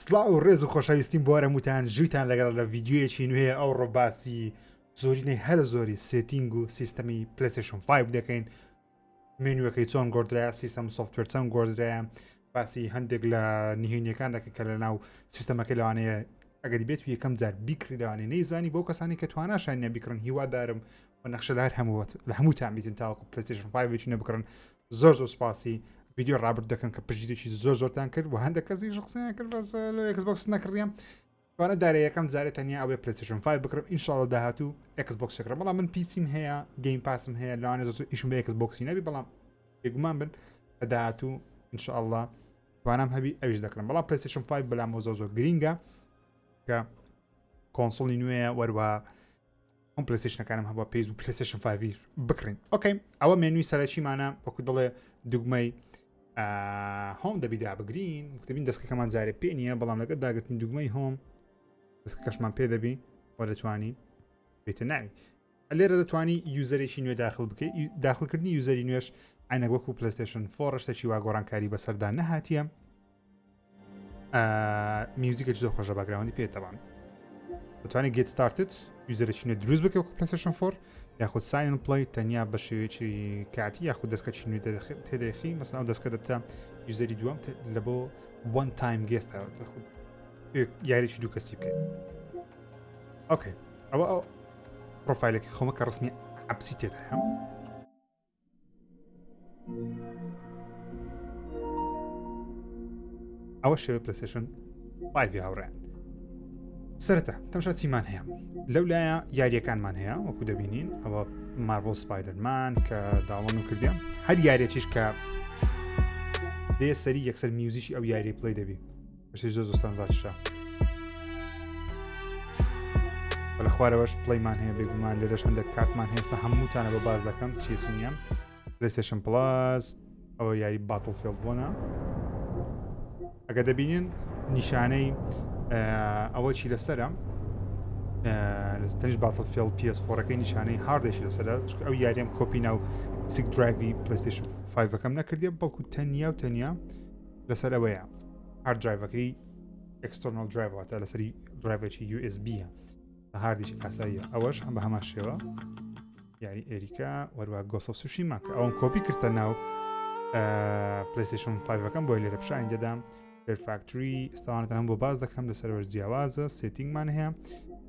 سڵاو و ڕێز و خۆشەویستیم بۆ هەمووتان ژیرتان لەگەڵ لە ڤیدیۆیەکی نوێ ئەوڕۆ باسی زۆرینەی هەرە زۆری setting و سیستەمی PlayStation 5 دەکەین مێنوەکەی چۆن گۆڕدرایە سیستەم software چەند گۆڕدرایە باسی هەندێک لە نهێنیەکان دەکەن کە لە ناو سیستەمەکە لەوانەیە ئەگەری بێت و یەکەم جار بیکڕی لەوانەیە نەیزانی بۆ کەسانی کە تواناشان نیە بیکڕن هیوادارم و نەخشە لە هەر هەموو لە هەمووتان بیتن تاوەکو PlayStation 5 نەبکڕن زۆر زۆر سپاسی ڤیدیۆ ڕابرد دەکەن کە پشتگیرێکی زۆر زۆرتان کرد و هەندێک کەسی قسەیان کرد بەس لە Xbox نەکڕیم توانە دارە یەکەم جارێ تەنیا ئەوێ PlayStation 5 بکڕم ئینشاءاللە داهاتوو Xbox بکڕم بەڵام من PC م هەیە Game Pass م هەیە لەوانەیە زۆر ئیشم بە Xbox ی نەبی بەڵام بێگومان بن لە داهاتوو ئینشاءاللە توانام هەبی ئەویش دەکڕم بەڵام PlayStation 5 بەلامەوە زۆر زۆر گرینگە کە console ی نوێیە وەروە ئەم PlayStation ەکانم هەبووە پێیز و PlayStation 5 بکڕین okay ئەوە مێنوی سەرەکیمانە وەکو دەڵێ دوگمەی home دەبی دابگرین دەبین دەستەکەمان جارێ پێ نییە بەڵام لەگەڵ داگرتنی دوگمەی home دەستەکەشمان پێ دەبی و دەتوانی بێتە ناوی لێرە دەتوانی user ێکی نوێ داخل بکەیت داخلکردنی user ی نوێش عینە وەکو PlayStation 4 شتێکی وا گۆڕانکاری بەسەردا نەهاتیە music ێکی زۆر خۆشە background ی پێ تەبان دەتوانێت get started user ێکی نوێ دروست بکە وەکو PlayStation 4 یاخود sign play تەنیا بە شێوەیەکی کاتی یاخود دەستکەچی نوێ تێدەخی مەسەن ئەو دەستکە دەبتە user ی دووەم لە بۆ one time guest یاریی دوو کەسی بکەیت okay ئەوە ئەو پرۆفایلێکی خۆمە کە ڕسمی عەبسی تێدایە ئەوە شێوە PlayStation 5 هاوڕێن سەرەتا تەمشا چیمان هەیە لەو لایە یاریەکانمان هەیە وەکو دەبینین ئەوە Marvel Spider-Man کە download و کردیان هەر یاریەکیش کە دێ سەری یەکسەر music ی ئەو یاری play دەبی بەشی زۆر زۆستان زاشە لە خوارەوەش play مان هەیە بێگومان لێرەش هەندێک کارتمان هێستا هەمووتانە بە باز دەکەم چیە نییە PlayStation Plus ئەوە یاری Battlefield بۆنە ئەگە دەبینن نیشانەی ئەوە چی لەسرە تەنیش Battlefield PS 4 ەکەی نیشانەی hard ێکی لەسەر چونکە ئەو یاریەم کۆپی ناو disk drive ی PlayStation 5ەکەم نەکردێ بەڵکو تەنیا و تەنیا لەسەر ئەوەیە hard drive ەکەی external drive واتە لەسەری drive ێکی USB hard ێکی ئاساییە ئەوەش هەم بە هەمان شێوە یاری ئێریکا وەروە Ghost of Tsushima کە ئەوم کۆپی کردە ناو PlayStation 5ەکەم بۆی لێرە پیشانی دەدام Factory ئستاوانەتان بۆ باز دەکەم لەسەرەوە جیاوازە setting مان هەیە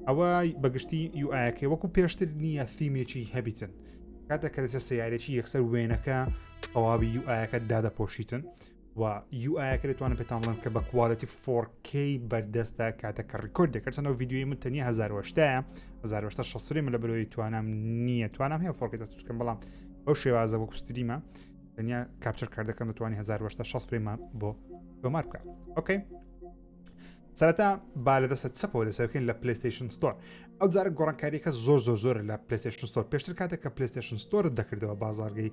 ئەوە بەگشتی UI ەکەی وەکو پێشتر نییە theme ێکی هەبیتن کاتێک کە دەچێت سیارێکی یەکسەر وێنەکە تەواوی UI ەکە دادەپۆشیتن و UI ەکە دەتوانم پێتان بڵێم کە بە quality 4K بەردەستە کاتە کە record دەکرد چەند ئەو ڤیدیۆی من تەنیا 1080 1080 60 frame لە بەرەوەی توانام نییە توانام هەیە 4K دەست بکەم بەڵام ئەو شێوازە وەکو stream ە تەنیا capture card ەکەم دەتوانانی 1080 60 frame ە بۆ تۆمار بکە okay سەرەتا با لە دەستە چەپەوە دەسەکەین لە PlayStation Store ئەو جارە گۆڕانکاریەکە زۆر زۆر زۆر لە PlayStation Store پێشتر کاتێک کە PlayStation Store دەکردەوە بازارگەی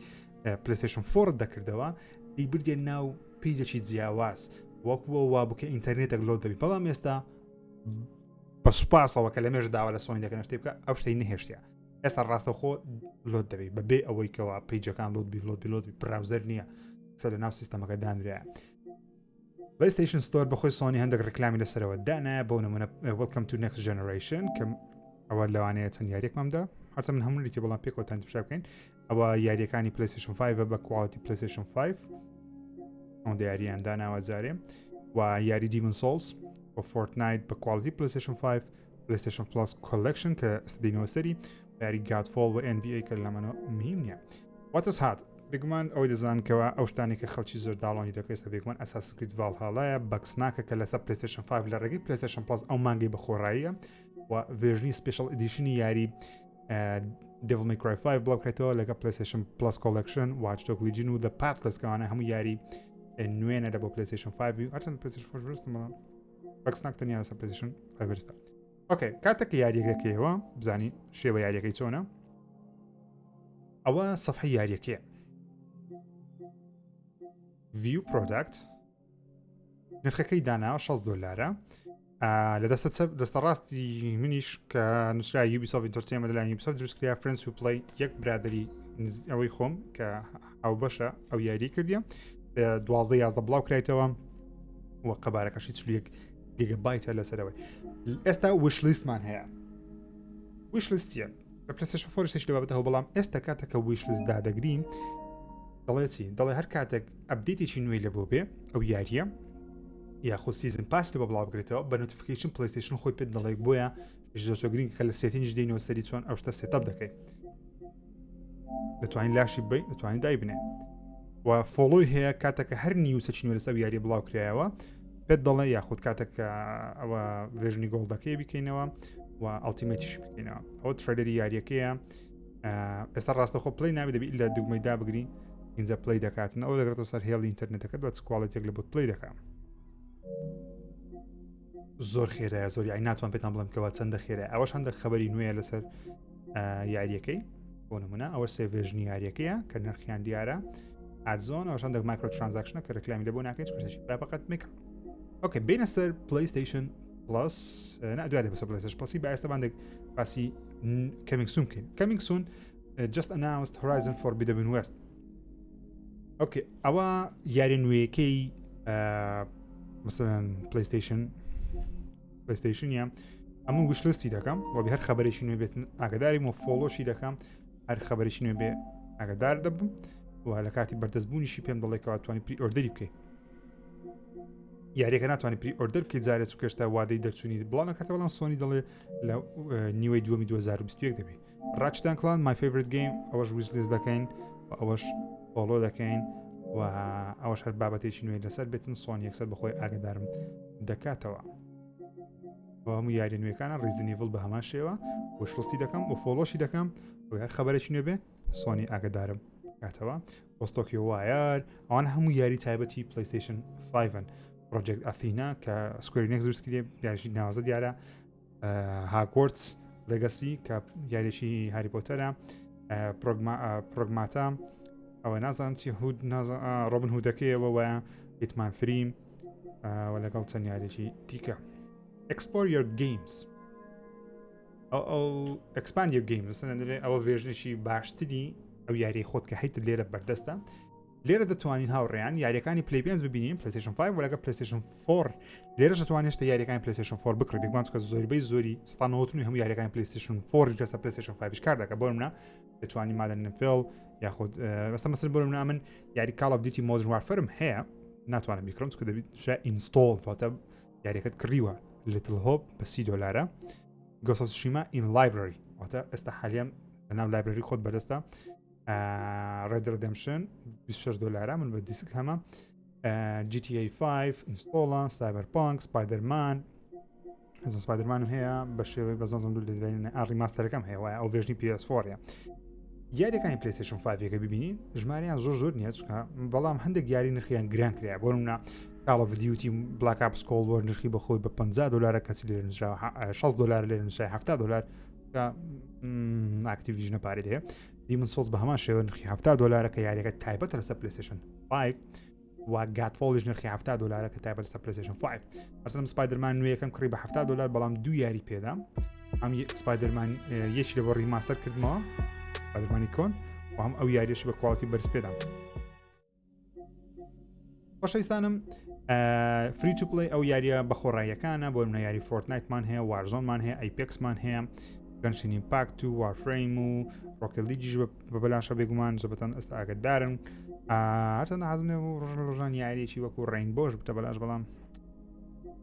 PlayStation 4 دەکردەوە دەیبردیە ناو page ێکی جیاواز وەکووە وا بکە ئینتەرنێتێک load دەبی بەڵام ئێستا بە سوپاسەوە کە لە مێژ داوا لە سۆنی دەکەن شتێ بکە ئەو شتەی نەهێشتە ئێستا ڕاستەوخۆ load دەبی بەبێ ئەوەی کەەوە page ەکان load بی load بی load بی browser نییە سەر لە ناو سیستەمەکە دانرایە PlayStation Store بەخۆی سۆنی هەندێک ڕیکلامی لەسەرەوە دانایە بۆ نمونە Welcome to Next Generation کە ئەوە لەوانەیە چەند یاریێکمامدا هەرچە من هەموو لیتی بەڵام پێکەوە تان تمشا بکەین ئەوە یاریەکانی PlayStation 5 بە quality PlayStation 5 ئەوەندە یاریان داناوە جارێ و یاری Demon's Souls و Fortnite بە quality PlayStation 5 PlayStation Plus Collection کە ئەستدەینەوە سەری یاری Godfall و NBA کە لەمەنەوە مهم نییە What's hot بێگومان ئەوەی دەزانکەوە ئەو شتانی کە خەڵکی زۆر داڵۆنی دەکەێت ئێستا بێگومان Assassin's Creed Valhalla یە Bugsnax ە کە لەسەر PlayStation 5 لە ڕێگەی PlayStation Plus ئەو مانگەی بەخۆڕاییە و version ی special edition ی یاری Devil May Cry 5 بڵاو کرێتەوە لەگە PlayStation Plus Collection Watch Dogs Legion و The Pathless کەوانە هەموو یاری نوێنە لە بۆ PlayStation 5 هەرچەند PlayStation 4 بەرستم بەڵام Bugsnax تەنیا لەسەر PlayStation 5 بەرستە okay کاتێک کە یاریەکەیەوە بزانی شێوە یاریەکەی چۆنە ئەوە سەفحەی یاریەکەیە view product نرخەکەی داناوە 6 دلارە لە دەستە چەپ دەستە ڕاستی منیش کە نووسرا Ubisoft Entertainment لەلایەن Ubisoft دروستکرا Friends Who Play یەک برادری ئەوەی خۆم کە ئەو بەشە ئەو یاری کردیە دوازدە یازدە بڵاو کرایتەوە و قەبارەکەشی چلیەک گیگابایتە لەسەرەوەی ئێستا wishlist مان هەیە wishlist یە لە PlayStation 4 شتێکی لە بابەتەوە بەڵام ئێستا کاتێک کە wishlist دادەگرین دەڵێ چی دەڵێ هەر کاتێک update ێکی نوێی لە بۆ بێ ئەو یاریە یاخود season pass لە بۆ بڵاو بکرێتەوە بە notification PlayStation خۆی پێت دەڵێ بۆیە زۆر زۆر گرنگ کە لە setting ش دێنەوە سەری چۆن ئەو شتە setup دەکەی دەتوانین لاشی بی دەتوانین دای بنێ و follow ی هەیە کاتێکە هەر news ەکی نوێ لەسەر یاری بڵاو کرایەوە پێت دەڵێ یاخود کاتێک کە ئەوە version ی gold ەکەی بکەینەوە و ultimate یش بکەینەوە ئەوە trailer ی یاریەکەیە ئێستا ڕاستەخۆ play ناوی دەبی لە دوگمەی دابگری اینجا play دەکاتن ئەو دەگرێتەوە سەر هێڵی ئینتەرنێتەکە بە quality ێک لە بۆت play دەکات زۆر خێرایە زۆر یای ناتوان پێتان بڵێم کەوا چەندە خێرای ئەوەش هەندێک خبری نوێیە لەسەر یاریەکەی بۆ نمونە ئەوە سێ version ی یاریەکەیە کە نرخیان دیارە add-on ئەوش هەندێک micro transaction ە کە ڕکلامی لە بۆ ناکەیت کوشتێکی خراپەقەت میکە okay بینە سەر PlayStation Plus نا دوای بەسەر PlayStation Plus ی با ئێستا باندێک باسی coming soon بکەین coming soon just announced Horizon Forbidden West okay ئەوە یاری نوێیەکەی مثلەن PlayStation PlayStation ە ئەمە wishlist ی دەکەم وە هەر خبرێکی نوێ بێتن ئاگداری و follow شی دەکەم هەر خبرێکی نوێ بێ ئاگدار دەبم و لە کاتی بەردەستبوونیشی پێم دەڵێکەوە توانی pre-order ی بکەیت یاریەکە ناتوانانی pre-order بکەیت جارێت چکێشتا وادەی دەرچوونی بڵاو نەکاتە بەڵام سۆنی دەڵێ لە نیوەی دووەمی 2021 دەبێت Ratchet and Clank my favorite game ئەوەش wishlist دەکەین و ئەوەش follow دەکەین و ئەوەش هەر بابەتێکی نوێ لەسەر بێتن سۆن یەکسەر بەخۆی ئاگدارم دەکاتەوە هەموو یاری نوێەکانە Resident Evil بە هەمان شێوە wishlist ی دەکەم و follow شی دەکەم و هەر خبرێکی نوێ بێ سۆنی ئاگدارم کاتەوە Ghost of Tsushima ئەوان هەموو یاری تایبەتی PlayStation 5 Project Athia کە Square Enix دروست کردی یاریشی ناوازە دیارە Hogwarts Legacy کە یاریی Harry Potter ە Pragmata ئەوە نازانم چی هود Robin Hood ەکەیەوە وایە Hitman three و لەگەڵ چەند یاریی دیکە Explore your games ئەو expand your games ئەوە version ێکی باشتری ئەو یاری خۆت کە هەیت لێرە بەردەستە لێرە دەتوانین هاوڕێیان یاریەکانی پلی پێنج ببینین PlayStation 5 وەلەگە PlayStation 4 لێرەش دەتوانین هێشتا یاریەکانی PlayStation 4 بکڕی بێگومان چونکە زۆربەی زۆری 99 هەموو یاریەکانی PlayStation 4 لەسەر PlayStation 5 کار دەکە بۆ منە دەتوانی Madden NFL یاخود بەستە مەسەر بۆ منە من یاری Call of Duty Modern Warfare م هەیە ناتوانم بیکڕم چونکە دەبیت install واتە یاریەکەت کڕیوە Little Hope بە 30 دلارە Ghost of Tsushima in library واتە ئێستا حالیان لەناو library خۆت بەدەستە Red Redemption 26 دلارە من بە دیسک هەمە GTA 5 install ە Cyberpunk Spider-Man Spider-Man م هەیە بە شێوەی بەزانزم دوو لەداین remaster ەکەم هەیە وایە ئەو version ی PS4 ە یاریەکانی PlayStation 5 ەکە ببینین ژماریان زۆر زۆر نییە چکە بەڵام هەندێک یاری نرخیان گران کرا بۆ منە Call of Duty Black Ops Cold War نرخی بەخۆی بە 50 دلارە کەسی لێ نووسراوە 60 دلار لێ نووسای 70 دلار Activision ە پارەی هەیە Demon's Souls بە هەمان شێوە نرخی 70 دلارە کە یاریەکە تایبەتە لەسەر PlayStation 5 و Godfall یش نرخی 70 دلارە کە تایبەت لەسەر PlayStation 5 ئەسڵم Spider-Man نوێیەکەم کڕی بە 70 دلار بەڵام دوو یاری پێدا ئەم Spider-Man یەکی لە بۆ remaster کردمەوە Spider-Man ی کۆن و هەم ئەو یاریش بە quality بەرز پێدام خۆشەویستانم free to play ئەو یاریە بە خۆڕاییەکانە بۆ منە یاری Fortnite مان هەیە Warzone مان هەیە Apex مان هەیە Genshin Impact و Warframe و Rocket League یش بە بەلاشە بێگومان زۆبەتان ئەستا ئاگدارن هەرچەندە حەزم لێ بوو ڕۆژ ڕۆژان یاریەکی وەکو Rainbow ش بتە بەلاش بەڵام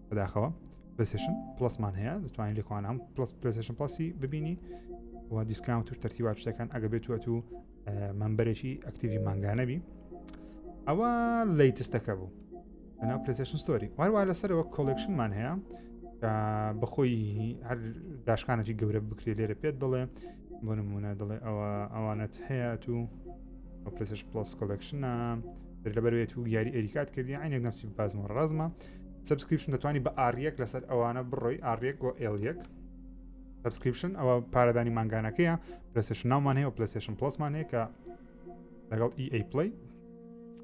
بەداخەوە PlayStation Plus مان هەیە دەتوانین لەکوان هەم Plus PlayStation Plus ی ببینی و discount و تەرتیبات شتەکان ئەگە بێت و member ێکی active ی مانگانەبی ئەوە latest ەکە بوو لەناو PlayStation Store ی واروا لەسەرەوە collection مان هەیە بەخۆی هەر داشکانێکی گەورە بکرێ لێرە پێت دەڵێ بۆ نمونە دەڵێ ئەوە ئەوانت هەیە تو PlayStation Plus collection ە لەبەروێت و یاری ئەریکات کردی عینێک نفسی بازمە ڕزمە subscription دەتوانانی بە R یەک لەسەر ئەوانە بڕۆی R یەک بۆ L یەک subscription ئەوە پارەدانی مانگانەکەیە PlayStation Now مان هەیە و PlayStation Plus مان هەیە کە لەگەڵ EA Play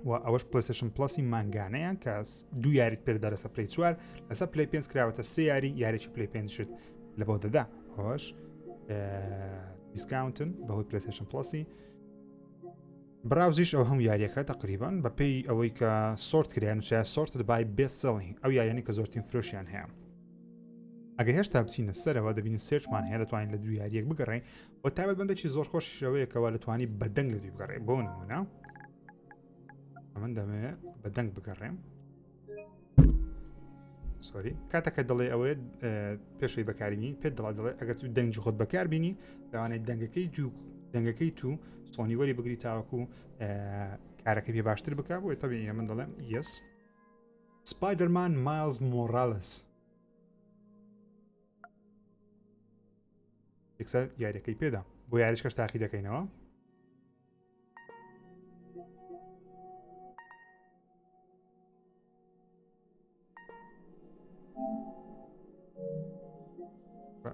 و ئەوەش PlayStation Plus ی مانگانەیە کە دوو یاریت پێدا لەسەر پلی چوار لەسەر پلی پێنج کراوەتە سێ یاری یاریی پلی پێنج شت لە بۆ دەدا ئەوەش discount ن بەهۆی PlayStation Plus ی browse یش ئەو هەموو یاریەکە تقریبان بەپێی ئەوەی کە sort کریان نووسرا sorted by best selling ئەو یاریانی کە زۆرترین فرۆشیان هەیە. ئەگەر هێشتا بچینە سەرەوە دەبینین search مان هەیە دەتوانین لە دوو یاریەک بگەڕێین و تایبەت بەندێکی زۆر خۆشیشەوەیە کەوا دەتوانی بە دەنگ لە دوی بگەڕێ بۆ نمونە ئەمن دەمەوێت بە دەنگ بگەڕێم sorry کاتەکە دەڵێ ئەوەیە پێشەوەی بەکاربینی پێت دەڵێ دەڵێ ئەگەر تو دەنگی خۆت بەکاربینی لەوانەیە دەنگەکەی تو دەنگەکەی تو سۆنی وەری بگری تاوەکو کارەکە پێ باشتر بکە بۆی تەبیعی من دەڵێم yes Spider-Man Miles Morales یەکسەر یاریەکەی پێدا بۆ یاریشکەش تاقی دەکەینەوە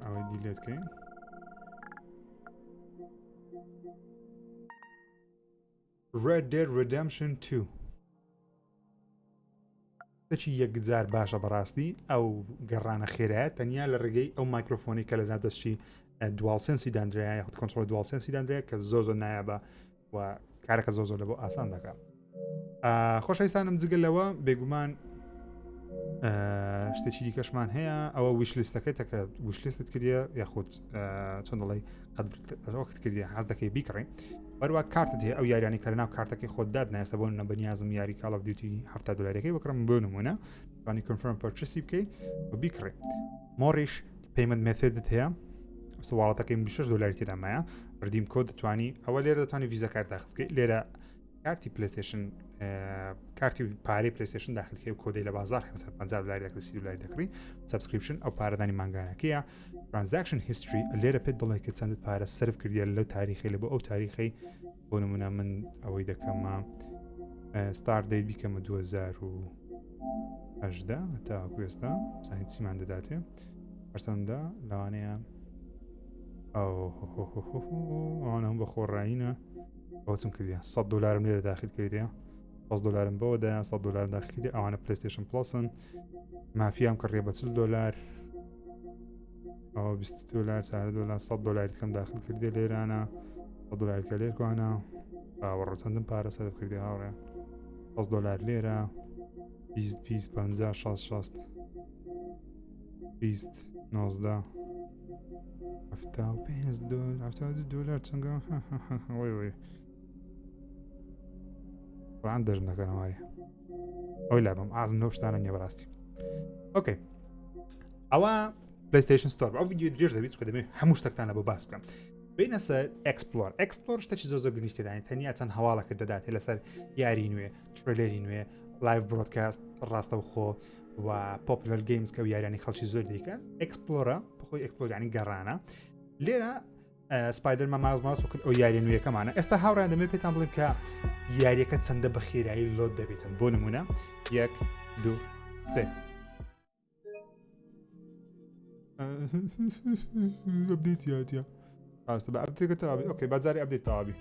ئەوەی delete کەین Red Dead Redemption 2 شتێکی یەکجار باشە بەڕاستی ئەو گەڕانە خێرایە تەنیا لە ڕێگەی ئەو مایکرۆفۆنی کە لە ناو دەستی DualSense ی دانرایە یاخود کۆنترۆڵ DualSense ی دانرایە کە زۆر زۆر نایابە و کارەکە زۆر زۆر لە بۆ ئاسان دەکات خۆشەویستانم جگە لەوە بێگومان شتێکی دیکەشمان هەیە ئەوە wishlist ەکەی تەکە wishlist ت کردە یاخود چۆن دەڵی قەت کردی حەز دەکەی بیکڕی بەروە کارتت هەیە ئەو یاریانی کە ناو کارتەکەی خۆت داد نایستا بۆ نە بەنیازم یاری Call of Duty ه دلارەکەی بکڕم بۆ نمونە توانی confirm purchase ی بکەی و بیکڕی more یش payment method ت هەیە wallet ەکەی 26 دلاری تێدامایە redeem code دەتوانی ئەوە لێرە دەتوانی Visa card داخل بکەیت لێرە کارتی PlayStation کارتی پارەی PlayStation داخلکەی و کۆدەی لە بازار هەمسەر 50 دلاری دەکڕی 30 دلاری دەکڕی subscription ئەو پارەدانی مانگانەکەیە transaction history لێرە پێت دەڵێ کە چەندت پارە سرف کردیە لەو تاریخی لە بۆ ئەو تاریخی بۆ نمونە من ئەوەی دەکەمە start date بیکەمە 2018 تاوەکو ئێستا بزانین چیمان دەداتێ پرسەندە لەوانەیە ئەوانە هەم بە خۆڕایینە ئەوچم کردیە 100 دلارم لێرە داخل کردیە 100 دلارم بەوە دایان 100 دلار داخل کردی ئەوانە PlayStation Plus ن مافیام کڕیە بە 40 دلار ئەوە 20 دلار 4 دلار 100 دلاری کەم داخل کردی لێرانە 100 دلار کە لێرکوانە باوەڕ چەندم پارە سەرف کردی هاوڕێ 100 دلار لێرە 20 20 50 60 60 20 19 75 دلار 72 دلار چەندگە وی وی قورآن دەرم دەکەنەواری ئەوی لابم ئازم لەو شتانە نییە بەڕاستی okay ئەوە PlayStation Store ئەو ڤیدیۆ درێژ دەبێت چکە دەبێت هەموو شتەکتان لە بۆ باس بکەم بینە سەر explore explore شتێکی زۆر زۆر گرنگی تێدانێت تەنیا چەند هەواڵەکە دەداتێ لەسەر یاری نوێ trailer ی نوێ live broadcast ڕاستەوخۆ و popular games کە یاریانی خەڵکی زۆر دیکە explore ە بخۆی explore ینی گەڕانە لێرە Spider-Man Miles Morales بکرد ئەو یاریە نوێیەکەمانە ئێستا هاوڕیان دەمێ پێتان بڵێم کە یاریەکە چەندە بە خێرایی load دەبێتن بۆ نمونە یەک دوو سێ update یاتە ڕاستە بە update ەکە تەواوی okay بازاری update تەواوی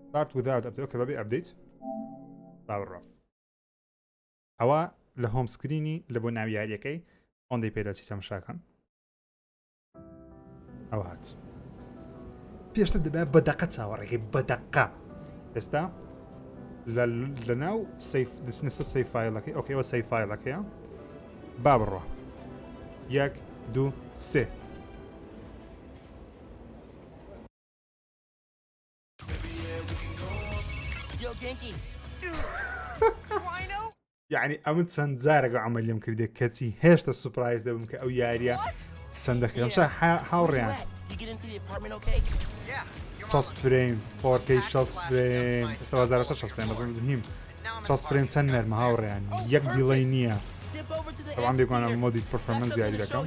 Start without update okay بەبێ update باوەڕ ئەوە لە home screen ی لە بۆ ناو یاریەکەی ئەوەندەی پێدەچی تەمشاکەن ئەوە هات پێشتر دەبێت بە دەقە چاوەڕێکی بە دەقە ئێستا لە ناو save دەچنە سەر save file ەکەی okay ئەوە save file ەکەیە با بڕۆ یەک دوو سێ یعنی ئەمن چەند جارێک عملیم کردێ کەچی هێشتا surprise دەبم کە ئەو یاریە چەندە خێمشە هاوڕێیان 60 frame 4K 60 frame ئێستا 1600 frame بەڵام مهم 60 frame چەند نەرمە هاوڕێیان یەک delay نییە طبعا بێگوانە mode ی performance یاری دەکەم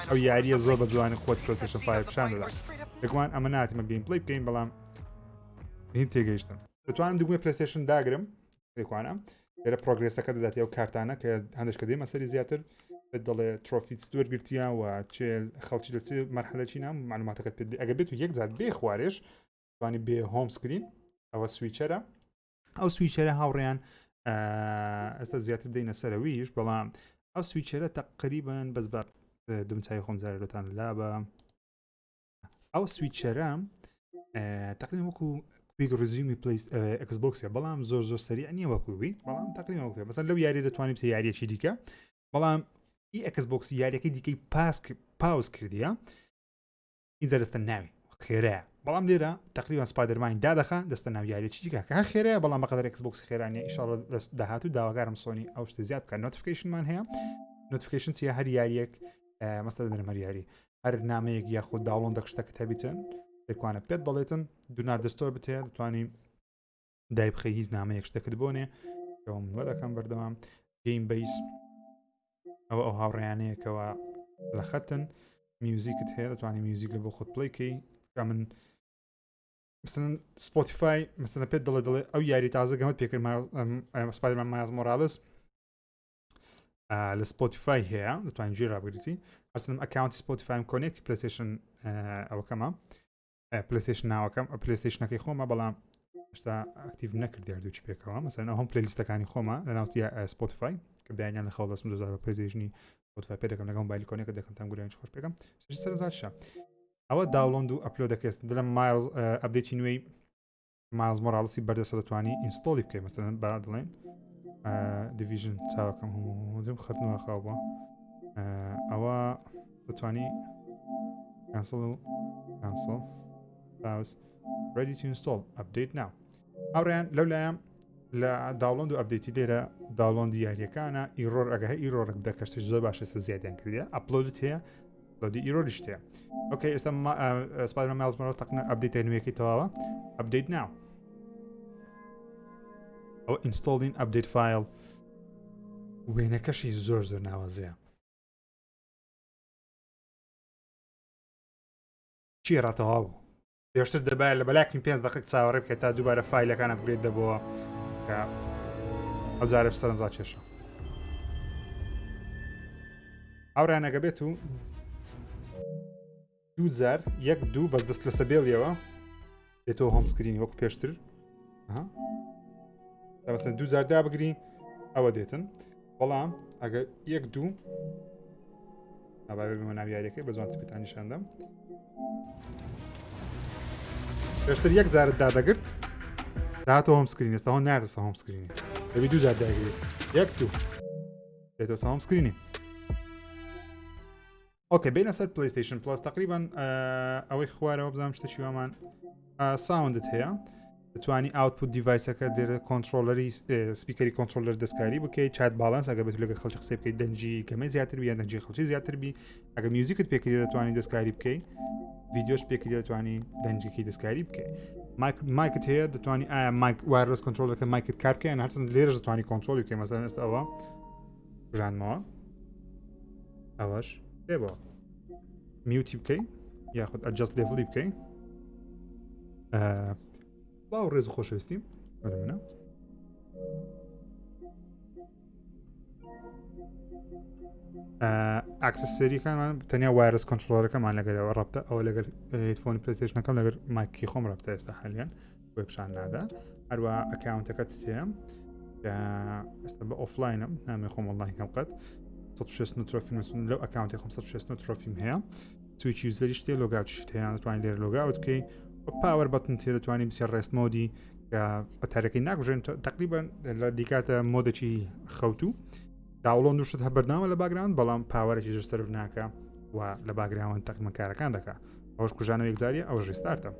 ئەو یاریە زۆر بە جوانی خۆت PlayStation 5 پیشان دەدا بێگومان ئەمە ناتیمە gameplay بکەین بەڵام هیم تێگەیشتم دەتوانم دوگمەی PlayStation داگرم پێکوانە لێرە progress ەکە دەدات ئەو کارتانە کە هەندێک کە دێمە سەری زیاتر دەڵێ trophy ت وەرگرتیە و چێ خەڵکی لە چ مەرحەلەکی نام معلوماتەکەت پێ ئەگە بێت و یەک جار بێ خوارێش توانی بێ home screen ئەوە switcher ە ئەو switcher ە هاوڕێیان ئێستا زیاتر دەینە سەرەویش بەڵام ئەو switcher ە تقریبان بەس بە دمچای خۆم جارێتان لا بە ئەو switcher ە تقریبا وەکو quick resume ی پلیس ئەکس بۆکسە بەڵام زۆر زۆر سەریع نییە وەکووی بەڵام تقریبا وەکو مەسەن لەو یاری دەتوانانی بچێ یاریەکی دیکە بەڵام ئی ئەکس بۆکسی یاریەکەی دیکەی پاس pause کردیە ئینجا دەستە ناوی خێرایە بەڵام لێرە تقریبا سپایدەرمانی دادەخا دەستە ناو یاریی دیکە کە خێرایە بەڵام بەقەدەر ئەکس بۆکس خێرانە ئیشاڵە داهاتوو داواکارم سۆنی ئەو شتە زیاد بکە notification مان هەیە notification چیە هەر یاریەک مەسەلەن دەرم هەر یاری هەر نامەیەک یاخود download ەک شتەکە هەبیتن پێکوانە پێت دەڵێتن do not disturb ت هەیە دەتوانی دای بخەی هیچ نامەیەک شتەکەت بۆنێ ئەوم وە دەکەم بەردەوام گەیم بیس ئەوە ئەو هاوڕیانەیەکەوە لە خەتن میوزیکت هەیە دەتوانانی میوزیک لە بۆ خۆت play کەی کە من مثلەن سپۆتیفای مثلەن پێت دەڵێ دەڵێ ئەو یاری تازە گەمەت پێکرد سپایدەرمان مایلز مۆرالس لە سپۆتیفای هەیە دەتوانین گوێ ڕابگریتی ئەسلم account ی سپۆتیفایم connect ی پلیستشن ئەوەکەمە پلیستشن ناوەکەم پلیستشنەکەی خۆمە بەڵام شتا active نەکردی هەردووچی پێکەوە مەسەن ئەو هەم playlist ەکانی خۆمە لە ناو سپۆتیفای کە بیانیان لە خەڵ دەستم زۆر بە پلیستشنی سپۆتیفای پێ دەکەم لەگەڵ مۆبایلی connect دەکەم تام گورانی خۆش پێکەم سەرزاشە ئەوە download و upload ەکەست دلم مایلز update ی نوێی مایلز مۆراڵسی بەردەستە دەتوانی install ی بکەی مەسەلەن با دڵێن دیڤیژن چاوەکەم هەموو خەتنوە خاو بووە ئەوە دەتوانی cancel و cancel pause ready to install update now هاوڕیان لەو لایەم لە download و update ی لێرە download ی یاریەکانە error ئەگە هە error ێک بدە کەشتش زۆر باشە سە زیادیان کردە upload ت هەیە upload ی error یش هەیە okay ئێستا سپایدەرمان مایلز مۆرالس تەقنە update ە نوێیەکەی تەواوە update now ئەوە installing update file وێنەکەشی زۆر زۆر ناوازەیە چی ڕاتەوا بوو پێشتر دەبایە لە بەلاکم پێنج دقیق چاوەڕێ بکە تا دووبارە file ەکان upgrade دەبەوە کە ئەوجارەش سەرنجا کێشە هاوڕیانەکە بێت و دوو جار یەک دوو بەس دەست لەسە بێڵیەوە دێتەوە home screen ی وەکو پێشتر بەسەر دوو جار دابگری ئەوە دێتن بەڵام ئەگەر یەک دوو نابێ بمە ناو یاریەکەی بە جوانتر پێتان نیشاندەم پێشتر یەک جارت دادەگرت داهاتەوە home screen ئێستا هۆن نایەتە سەر home screen ی دەبی دوو جار داگری یەک دوو دێتەوە سەر home screen ی okay بینە سەر پلیستشن پلس تقریبا ئەوەی خوارەوە بزانم شتێکی وامان sound ت هەیە دەتوانی output device ەکە لێرە controller ی speaker ی controller دەستکاری بکەیت chat balance ئەگە بێت لەگە خەڵکی قسەی بکەیت دەنگی کەمە زیاتر بی یان دەنگی خەڵکی زیاتر بی ئەگە میوزیکت پێکردی دەتوانی دەستکاری بکەیت ڤیدیۆش پێکردی دەتوانی دەنگێکی دەستکاری بکەیت mic ت هەیە دەتوانی ئایا mic wireless control ەکە mic ت کار بکەین هەرچەند لێرەش دەتوانی کۆنترۆلی بکەی مەسەلەن ئێستا ئەوە ژانمەوە ئەوەش لێ بۆ mute ی بکەی یاخود adjust level ی بکەی سڵاو ڕێز و خۆشەویستیم منە accessory ەکانمان تەنیا wireless controller ەکەمان لەگەرەوە ڕەبتە ئەوە لەگەر headphone ی پلیستشنەکەم لەگەر mic ی خۆم ڕەبتە ئێستا حالیان بۆی پیشان نادا هەروە account ەکەت تێ ئێستا بە offline م نامێ خۆم ئۆنلاین کەم قەت 169 trophy م لەو account ی خۆم 169 trophy م هەیە switch user یش تێ logout شت هەیە دەتوانین لێرە logout بکەی و power button تێ دەتوانانی بچێ rest mode ی کە بەتارەکەی ناکوژێن تقریبا لە دیکاتە mode ێکی خەوتوو download شت هە بەردەوامە لە background بەڵام power ێکی زۆر سەرف ناکە و لە background تەقمە کارەکان دەکا ئەوش کوژانەوە یەکجاریە ئەوش restart ە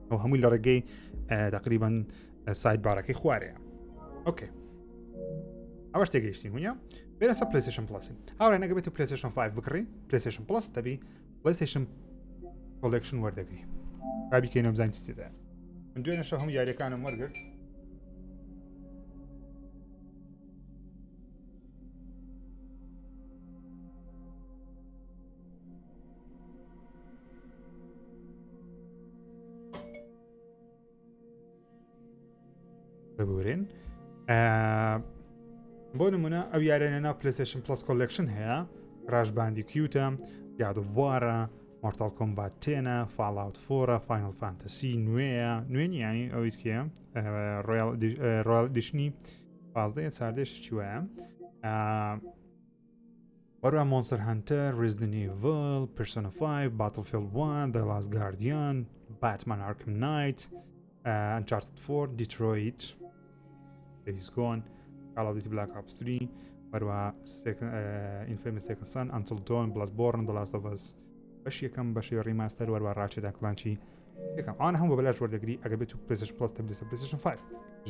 ئەو هەمووی لە ڕێگەی تقریبا side bar ەکەی خوارەیە okay ئەوەش تێگەیشتین ونیا بێنە سەر پلیستشن پلسی هاوڕێ نەگە بێت و پلیستشن 5 بکڕی پلیستشن پلس دەبی پلیستشن collection وەردەگری با بیکەینەوە بزانین چی تێدایە من دوێنێ شەو هەموو یاریەکانم وەرگرت ببورن بۆ نمونە ئەو یارێنە ناو پلیسشن پلس collection هەیە کراش باندیکوت ە گاد وارە مۆرتال کۆمبات ten ە فاڵاوت four ە فاینل فانتەسی نوێیە نوێ ینی ئەویت کێ royal edition ی پازدەیە چاردەش چی وایە وەروە مۆنستەر هەنتەر، ریزدن ئیڤڵ، پرسۆنا 5، باتڵفیڵد 1، The Last Guardian، Batman Arkham Knight Uncharted 4 Detroit Days Gone Call of Duty Black Ops 3 هەروە Infamous Second Son Until Dawn Bloodborne The Last of Us بەش یەکەم بەشی remaster وەروە Ratchet and Clank ی یەکەم ئەوان هەموو بە بەلاش وەردەگری ئەگەر بێت و PlayStation Plus تەبدیسە PlayStation 5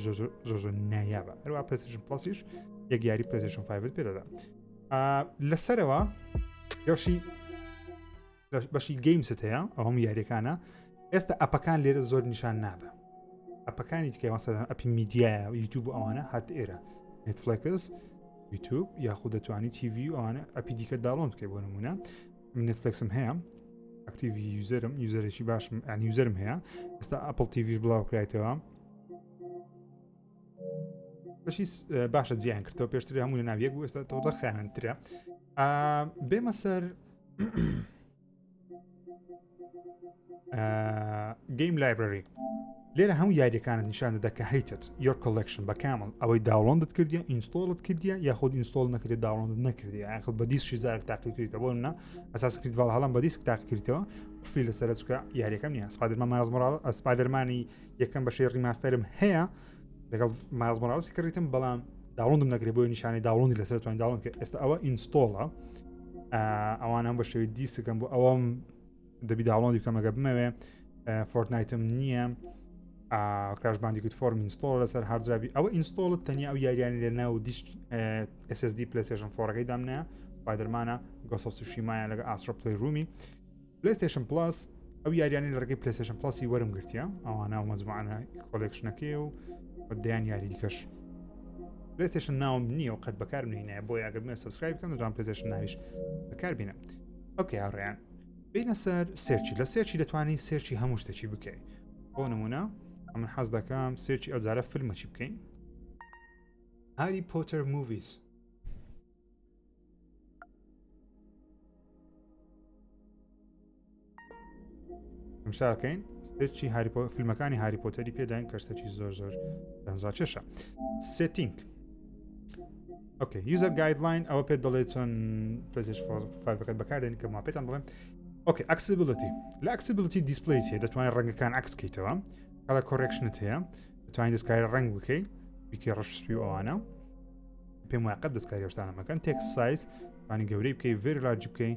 زۆر زۆر زۆر نایابە هەروە PlayStation Plus یش یەک یاری PlayStation 5 پێدەدا لەسەرەوە گەشی بەشی games ت هەیە ئەو هەموو یاریەکانە ئێستا ئەپەکان لێرە زۆر نیشان نابە ئەپەکانی دیکە مەسەلەن ئەپی میدیایە یوتیوب و ئەوانە هات ئێرە Netflix YouTube یاخود دەتوانی TV و ئەوانە ئەپی دیکە download بکەی بۆ نمونە من Netflix م هەیە active user م user ێکی باشم یان user م هەیە ئێستا Apple TV ش بڵاو کرایتەوە بەشی باشە جیان کردەوە پێشتر هەموو لە ناویەک بوو ئێستا تۆدە خیانترە بێمە سەر game library لێرە هەموو یاریەکانت نیشان دەدا کە هەیتت your collection بە کامل ئەوەی download ت کردیە install ت کردیە یاخود install نەکرێت download ت نەکردی یاخود بە دیسکی زارک تاقی کردیتە بۆ منە Assassin's Creed Valhalla م بە دیسک تاقی کردیتەوە قفلی لەسەر چکە یاریەکەم نییە Spider-Man Miles Morales Spider-Man ی یەکەم بەشەی remaster م هەیە لەگەڵ Miles Morales ی کڕیتم بەڵام download م نەکرێت بۆی نیشانەی download ی لەسەر توانین download کە ئێستا ئەوە install ە ئەوانم بە شێوەی دیسکەم بۆ ئەوەم دەبی download ی بکەم ئەگە بمەوێ Fortnite م نییە Crash Bandicoot four م install لەسەر hard drive ی ئەوە install ت تەنیا ئەو یاریانی لە ناو دیسک SSD PlayStation four ەکەی دامنایە Spider-Man ە Ghost of Tsushima یە لەگە Astro's Playroom ی PlayStation Plus ئەو یاریانەی لە ڕێگەی PlayStation Plus ی وەرم گرتیە ئەوانە و مەجموعانە collection ەکەی و دەیان یاری دیکەش PlayStation Now م نییە و قەت بەکارم نینایە بۆ ئەگەر بمێ subscribe بکەم دەتوان PlayStation Now یش بەکاربینم okay هاوڕێیان بینە سەر search ی لە search ی دەتوانانی search ی هەموو شتێکی بکەیت بۆ نمونە ئەمن حەز دەکەم search ی ئەوجارە فیلمەکی بکەین Harry Potter movies تەمشاکەین search ی هاری فیلمەکانی Harry Potter ی پێداین کە شتێکی زۆر زۆر دەنجاکێشە setting okay user guideline ئەوە پێت دەڵێت چۆن PlayStation five ەکەت بەکاردێن کە ما پێتان دەڵێم okay accessibility لە accessibility display هەیە دەتوانین ڕەنگەکان عکس کەیتەوە color correction ت هەیە دەتوانین دەستکاری ڕەنگ بکەی بیکەی ڕەش سپی و ئەوانە پێم وایە قەت دەستکاری ئەو شتانە مەکەن text size توانی گەورەی بکەی very large بکەی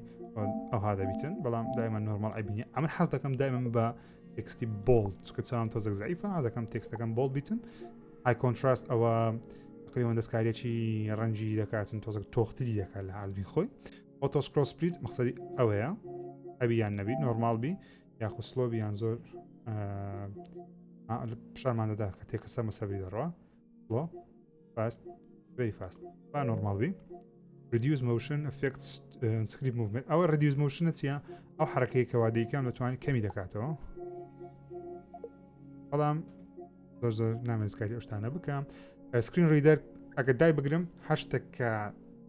ئەوها دەبیتن بەڵام دایمە normal ئەبینی ئەمن حەز دەکەم دایمە بە text ی bold چکە چاوم تۆزێک زعیفە حەز دەکەم text ەکەم bold بیتن high contrast ئەوە تقریبا دەستکاریەکی ڕەنگی دەکاتن تۆزێک تۆختری دەکات لە حازبی خۆی auto scroll speed مەخسەری ئەوەیە ئەبی یان نەبی normal بی یاخود slow بی یان زۆر پیشانمان دەدا کە تێکە سەمە سەبری دەڕوا slow fast very fast با normal بی reduce motion effects screen movement ئەوە reduce motion ە چییە ئەو حرەکەی کەوا دەیکەم دەتوانێت کەمی دەکاتەوە بەڵام زۆر زۆر نامێزکاری ئەو شتانە بکەم screen reader ئەگەر دای بگرم هەشتێک کە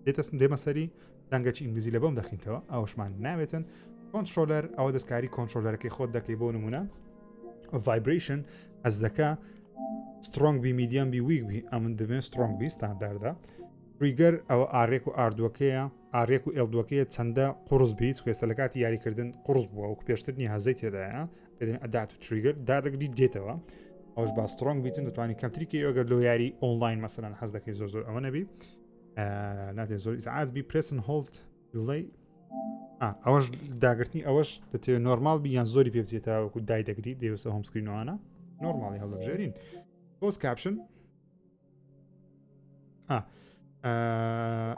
دێتەسم دێمە سەری دەنگەکی ئینگلیزی لە بۆم دەخینتەوە ئەوشمان ناوێتن controller ئەوە دەستکاری controller ەکەی خۆت دەکەی بۆ نمونە vibration ئەزەکە strong بی medium بی weak بی ئەمن دەبێن strong بی ستانداردە trigger ئەوە ئارێک و ئاردوەکەیە ئارێک و ئێڵدوەکەیە چەندە قرس بیت کوێستە لە کاتی یاریکردن قرس بووە وەکو پێشتر نیە هەزەی تێدایە پێدن adaptive trigger دادەگری دێتەوە ئەوش با strong بیتن دەتوانانی کەمتری کەی ئەگەر لۆ یاری ئۆنلاین مەسەلەن حەز دەکەی زۆر زۆر ئەوە نەبی ناتێ زۆر ئیزعاج بی press and hold delay ئەوەش داگرتنی ئەوەش دەتەوێت normal بی یان زۆری پێ بچێت تاوەکو دای دەگری دەیوسە home screen ەوانە normal ی هەڵدەبژێرین closed caption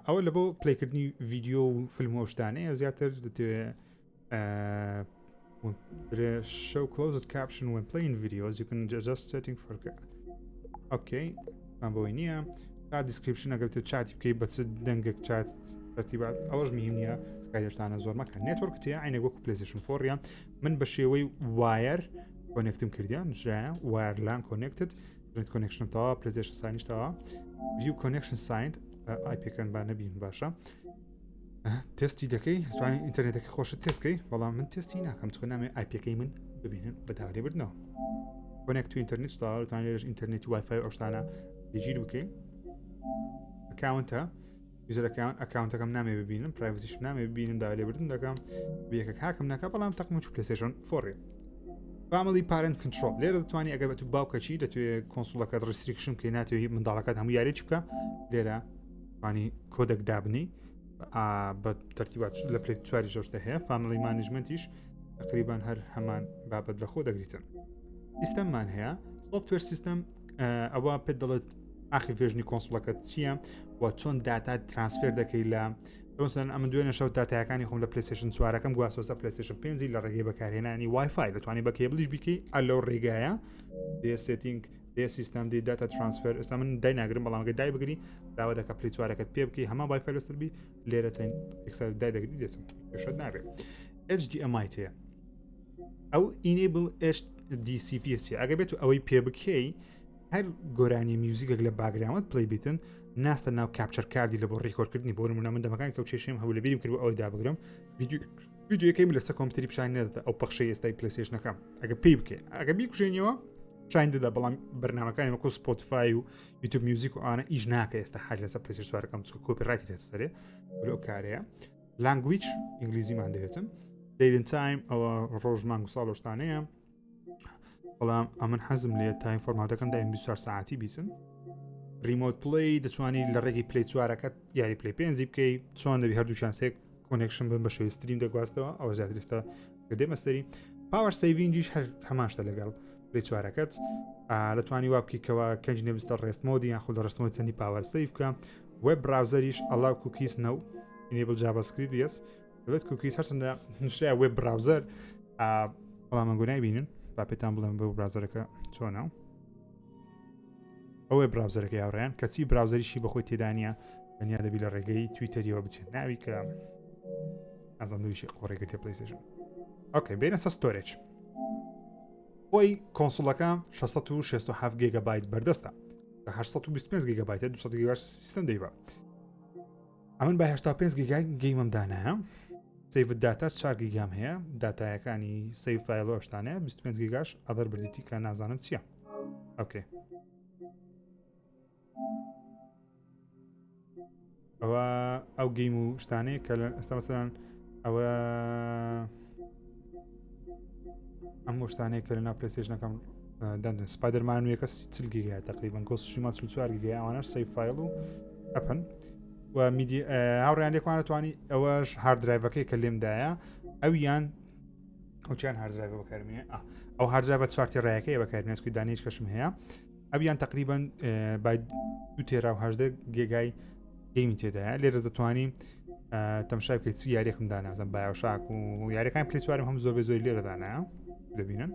ئەوە لە بۆ play کردنی ڤیددیو و فیلم و شتانەیە زیاتر دەتەوێت show closed caption when playing videos you can adjust setting for okay من بۆی نییە تا description ئەگەر تۆ چاتی بکەیت بە چ دەنگێک چات تەرتیبات ئەوەش مهم نییە سکایشتانە زۆر مەکە network تیا عینێک وەکو PlayStation four ە من بە شێوەی wire connect م کردیان نووسرایە wire LAN connected net connection تەوا PlayStation sign یش تەوا view connection signed IP ەکەن با نەبین باشە تستی دەکەی توانین ئینتەرنێتەکە خۆشت تستکەی بەڵام من تستی ناکەم چکە نامێ IP ەکەی من ببینن بە داوای بردنەوە connect to internet توانێت لێرەش ئینتەرنێتی وایفای ئەو شتانە دەگیر بکەین account ە user account account ەکەم نامێ ببینم privacy ش نامێ ببینن داوای لێبردن دەکەم یەکەک هاکم نەکە بەڵام تەقم چ PlayStation four ێ. Family Parent Control لێرە دەتوانی ئەگەر بەتو باوکەچی دەتوێ console ەکەت restriction بکەی ناتەوێ منداڵەکەت هەموو یاریی بکە لێرە توانی کۆدەک دابنی بە تەرتیبات لە Play چواری ژەشتە هەیە Family Management یش تقریبان هەر هەمان بابەت لە خۆ دەگریتن system مان هەیە software system ئەوە پێت دەڵێت ئاخی version ی console ەکەت چییە و چۆن داتا transfer دەکەی لە مەسەلەن ئەمن دوێنێ شەو داتایەکانی خۆم لە PlayStation چوارەکەم گواستەوە PlayStation پێنجی لە ڕێگەی بەکارهێنانی وایفای دەتوانانی بە کێبلیش بیکەی ئە لەو ڕێگایە دێ setting دێ system دێ data transfer ئێستا من دای ناگرم بەڵام گە دای بگری داوا دەکە Play چوارەکەت پێ بکەی هەمان وایفای لەسەر بی لێرە تەن یەکسەر دای دەگری دێتم کێشەت نابێت HDMI تەیە ئەو enable HDCP چیە ئەگە بێت و ئەوەی پێ بکەی هەر گۆرانی music ێک لە background play بیتن ناستە ناو capture card ی لە بۆ record کردنی بۆ نمونە من دەمەکان کەو کێشەم هەبوو لە بیرم کرد ئەوەی دابگرم ڤیدیۆیەکەی من لەسەر کۆمپیوتەری پیشان نەدەدا ئەو پەخشەی ئێستای PlayStation ەکەم ئەگە پێی بکەی ئەگە بیکوژێنیەوە پیشان دەدا بەڵام بەرنمەکانی وەکو Spotify و YouTube Music و ئانە ئیش ناکە ئێستا حاج لەسەر PlayStation چوارەکەم چکە copyright ی تێت سەرێ لەو کارەیە language ئینگلیزیمان دەوێتن date and time ئەوە ڕۆژ مانگ و ساڵ و شتانەیە بەڵام ئەمن حەزم لێ time format ەکەم دایم 24 ساعتی بیتن remote play دەتوانی لە ڕێگەی Play چوارەکەت یاری Play پێنجی بکەی چۆن دەبی هەردووچیان سێک connection بن بە شێوەی stream دەگواستەوە ئەوە زیاترستە دێمە سەری power saving یش هەر هەماشتە لەگەڵ Play چوارەکەت دەتوانی وا بکەیتەوە کەنج نەبستە rest mode ی یان خود rest mode چەندی power save بکە web browser یش allow cookies no enable JavaScript yes دەڵێت cookies هەرچەندە نووسرا web browser بەڵام من گونای بینن با پێتان بڵێم بۆ browser ەکە چۆنە ئەوەی browser ەکە یاڕیان کەچی browser یشی بەخۆی تێدانە تەنیا دەبی لە ڕێگەی تویتەریەوە بچێت ناوی کە ئازم لەویشی قۆڕێگرتێ PlayStation okay بینە سە storage خۆی console ەکە 667 گیگابایت بەردەستە 825 گیگابایت 200 گیگابایت سیستم دەیبە ئەمن بە 85 گیگای game م دانایە save data 4 گیگام هەیە داتایەکانی save file و شتانەیە 25 گیگاش other بردیتی کە نازانم چییە okay ئەوە ئەو game و شتانەیە کە لە ئێستا مەسەلەن ئەوە ئەم شتانەیە کە لە ناو PlayStation ەکەم دەندن Spider-Man نوێکە 40 گیگای تقریبا Ghost Tsushima 44 گیگای ئەوانەش save file و ئەپن و میدی هاوڕیان لێکوانە توانی ئەوەش hard drive ەکەی کە لێمدایە ئەویان ئەوچیان hard drive بەکارمێ ئەو hard drive ە چوار تێڕایەکەی بەکارمێت کوی دانیش کەشم هەیە ئەویان تقریبان بای دو تێرا و هەژدە گێگای game ی تێدایە لێرە دەتوانی تەمشای بکەیت چ یاریەکم دانازم BioShock و یاریەکان Play چوارم هەم زۆر بە زۆری لێرە دانایە دەبینن